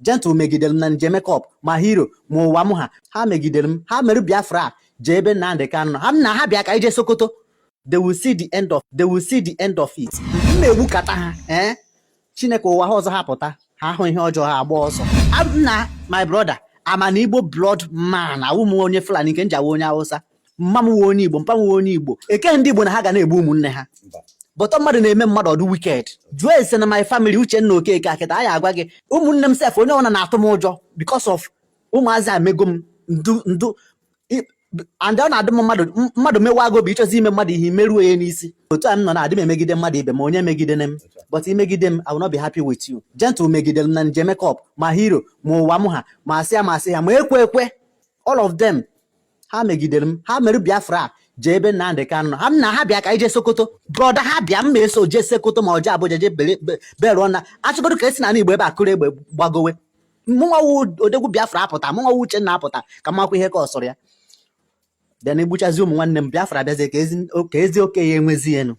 Gentle megidere m na njem makeup ma hero ma ụwa m ha. Ha megidere m. Ha mere Biafra jee ebe Nnamdi Kanu nọ. Ha na ha bịa ka anyị jee Sokoto. They will see the end of they will see the end of it. M na-egbukata ha, eh? Chineke, ụwa ha ọzọ ha pụta, ha hụ ihe ọjọọ, ha agba ọsọ. Nna, my brother, ama na Igbo blood man. Awụ m onye Fulani nke njawa onye Hausa. Mma m wụ onye Igbo, mpa m wụ onye Igbo. Eke ndị Igbo na ha ga na-egbu ụmụnne ha. But mmadụ na-eme mmadụ ọdụ wicked. Jụọ ese na my family, Uchenna Okeke akịta anyị agwa gị. Ụmụnne m sef, onye ọbụla na-atụ m ụjọ because of ụmụazị amego m ndu ndu and ọ na-adị m mmadụ mewa agụ obi ịchọzi ime mmadụ ihe, imeruo ya n'isi. Otu a m nọ na adị m emegide mmadụ ibe ma onye megidene m, but imegide m, I will not be happy with you. Gentle megidere m na njem makeup ma hero ma ụwa m ha, ma asị ya, ma asị ha, ma ekwe ekwe, all of them. Ha megidere m. Ha mere Biafra jee ebe Nnamdi Kanu nọ. Ha na ha bịa ka anyị jee Sokoto. Brother, ha bịa, m ma eso jee Sokoto ma ọ jee Abuja jee beruo na achọgodo ka esi n'ala Igbo ebe a kụrụ egbe gbagowe. Mụnwa wụ odegwu Biafra apụta, mụnwa wụ Uchenna apụta ka mmakwa ihe ka ọ sọrọ ya. Then egbuchazi ụmụ nwanne m, Biafra abịazie ka ezi oke ya enwezi enu.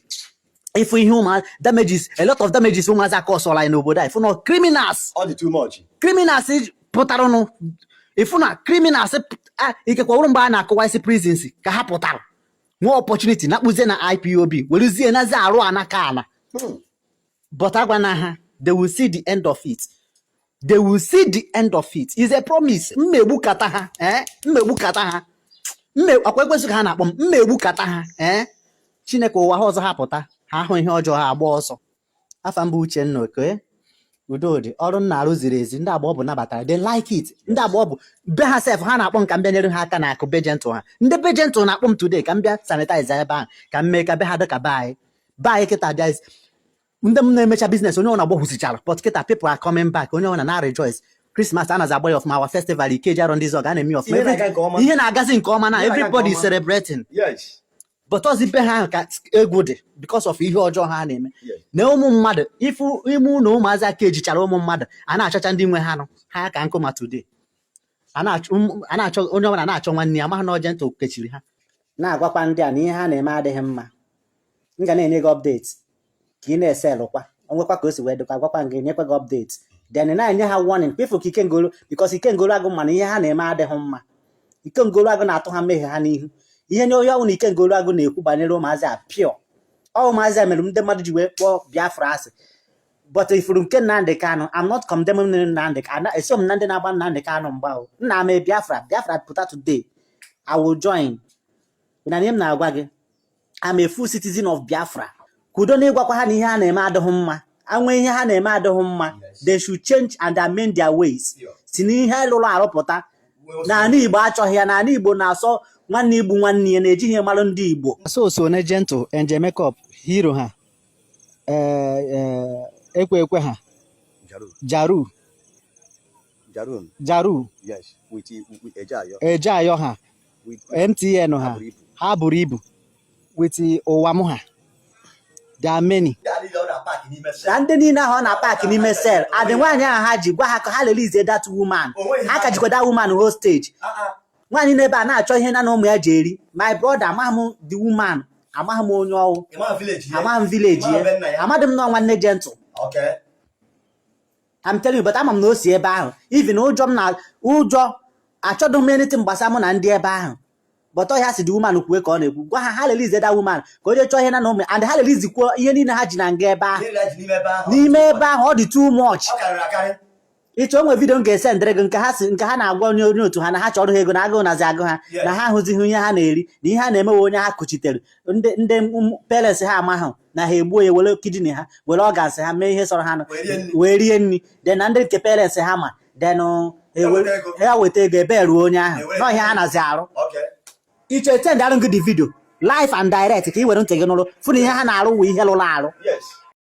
Ịfụ ihe ụmụ damages, a lot of damages ụmụazị aka ọsọrọ anyị n'obodo a. Ịfụ na criminals Ọ dị too much. Criminals pụtaranụ, ịfụ na criminals ikekwe wụrụ mgbe a na-akụwa isi prisons ka ha pụtara nwee opportunity na-akpụzie na IPOB werezie nazi arụ anaka ala. But agwa na ha, they will see the end of it. They will see the end of it. Is a promise. Mmegbukata ha, eh, mmegbukata ha. Akwa ekwesị ka ha na-akpọ m mmegbukata ha, eh. Chineke, ụwa ha ọzọ ha pụta, ha hụ ihe ọjọọ, ha agba ọsọ. Afa mbụ Uchenna Oke Udodị. Ọrụ m na-arụ ziri ezi. Ndị agba ọ bụ nabatara, they like it. Ndị agba ọ bụ be ha sef, ha na-akpọ m ka m bịa nyere ha aka na akụ be Gentle ha. Ndị be Gentle na-akpọ m today ka m bịa sanitize ebe ahụ, ka m mee ka be ha dị ka be anyị. Be anyị kịta bịa, ndị m na-emecha business, onye ọbụla gbọhụsichara, but kịta people are coming back. Onye ọbụla na-rejoice. Christmas anaghị agba ya ọfụma. Our festival, Ikeji Arọ Ndị Zọg, a na-eme ya ọfụma. Ihe na-aga nke ọma. Ihe na-agazi nke ọma na Ihe na-aga nke everybody is ọma. celebrating. But ọzi be ha ahụ ka egwu dị because of ihe ọjọọ ha na-eme na ụmụ mmadụ. Ifu ime ụlọ ụmụazị aka ejichara ụmụ mmadụ, a na-achọcha ndị nwe ha nụ ha ka nkụ. Ma today a na-achọ onye ọbụla na-achọ nwanne ya, amaghị na Gentle kechiri ha. Na-agwakwa ndị a na ihe ha na-eme adịghị mma. M ga na-enye gị update ka ị na-eselụkwa onwekwa ka o si wee dịkwa. Gwakwa gị, nyekwa gị update, then na-enye ha warning kpefu ka Ikengolu, because Ikengolu agụ mana ihe ha na-eme adịghị mma. Ikengolu agụ na-atụ ha mmehie ha n'ihu. Ihe nye onye ọbụla Ikengolu agụ na-ekwu banyere ụmụazị a pure ọ ụmụazị a mere ndị mmadụ ji wee kpọọ Biafra asị. But ifuru nke Nnamdi Kanu, I'm not condemning Nnamdi Kanu. Eso m na ndị na-agba Nnamdi Kanu mgba o. Nna m, Biafra, Biafra pụta today, I will join. Na ihe m na-agwa gị, I'm a full citizen of Biafra. Kwudo na ịgwakwa ha na ihe ha na-eme adịghị mma. Anwe ihe ha na-eme adịghị mma. They should change and amend their ways. Si n'ihe lụrụ arụpụta n'ala Igbo achọghị ya. N'ala Igbo na-asọ nwanne igbu nwanne ya na-ejighị malụ ndị Igbo. So so na Gentle Angel Makeup, hero ha, ee, ekwe ekwe ha. Jaru. Jaru. Jarun. Jaru. Yes. With Ejayo. Ejeayọ ha. With MTN ha. Ha buru ibu. Ha buru ibu with ụwa m ha. There are many. Na ndị niile ahụ ọ na-apack n'ime cell adị. Nwaanyị ahụ ha ji gwa ha ka ha release that woman, ha ka jikwa that woman hostage. Nwaanyị n'ebe a na-achọ ihe na ụmụ ya ji eri. My brother, amaghị m the woman, amaghị m onye ọwụ. Amaghị m village ya, amadị m nọ nwanne Gentle. I'm telling you, but ama m na o si ebe ahụ. Even ụjọ m na ụjọ achọdụ m anything gbasara mụ na ndị ebe ahụ, but ọhịa si the woman kwue ka ọ na-ekwu. Gwa ha, ha release that woman ka o jee chọọ ihe na ụmụ, and ha release kwuo ihe niile ha ji na nga ebe ahụ, n'ime ebe ahụ. Ọ dị too much. Ịchọ onwe video m ga-esendịrị gị nke ha si, nke ha na-agwa onye otu ha na ha chọrọ ha ego na agụụ nazi agụ ha, na ha ahụzighị ihe ha na-eri, na ihe ha na-emewe onye ha kuchitere ndị parents ha amahụ na ha egbuo ya, were kidney ha, were organs ha mee ihe sọrọ ha nụ, wee rie nri. Then na ndị nke parents ha ma, then ha weta ego ebe ruo onye ahụ n'ọhịa ha nazi arụ. Iche send arụ gị the video live and direct ka ị were ntị gị nụrụ, fụ na ihe ha na-arụ wụ ihe lụrụ arụ.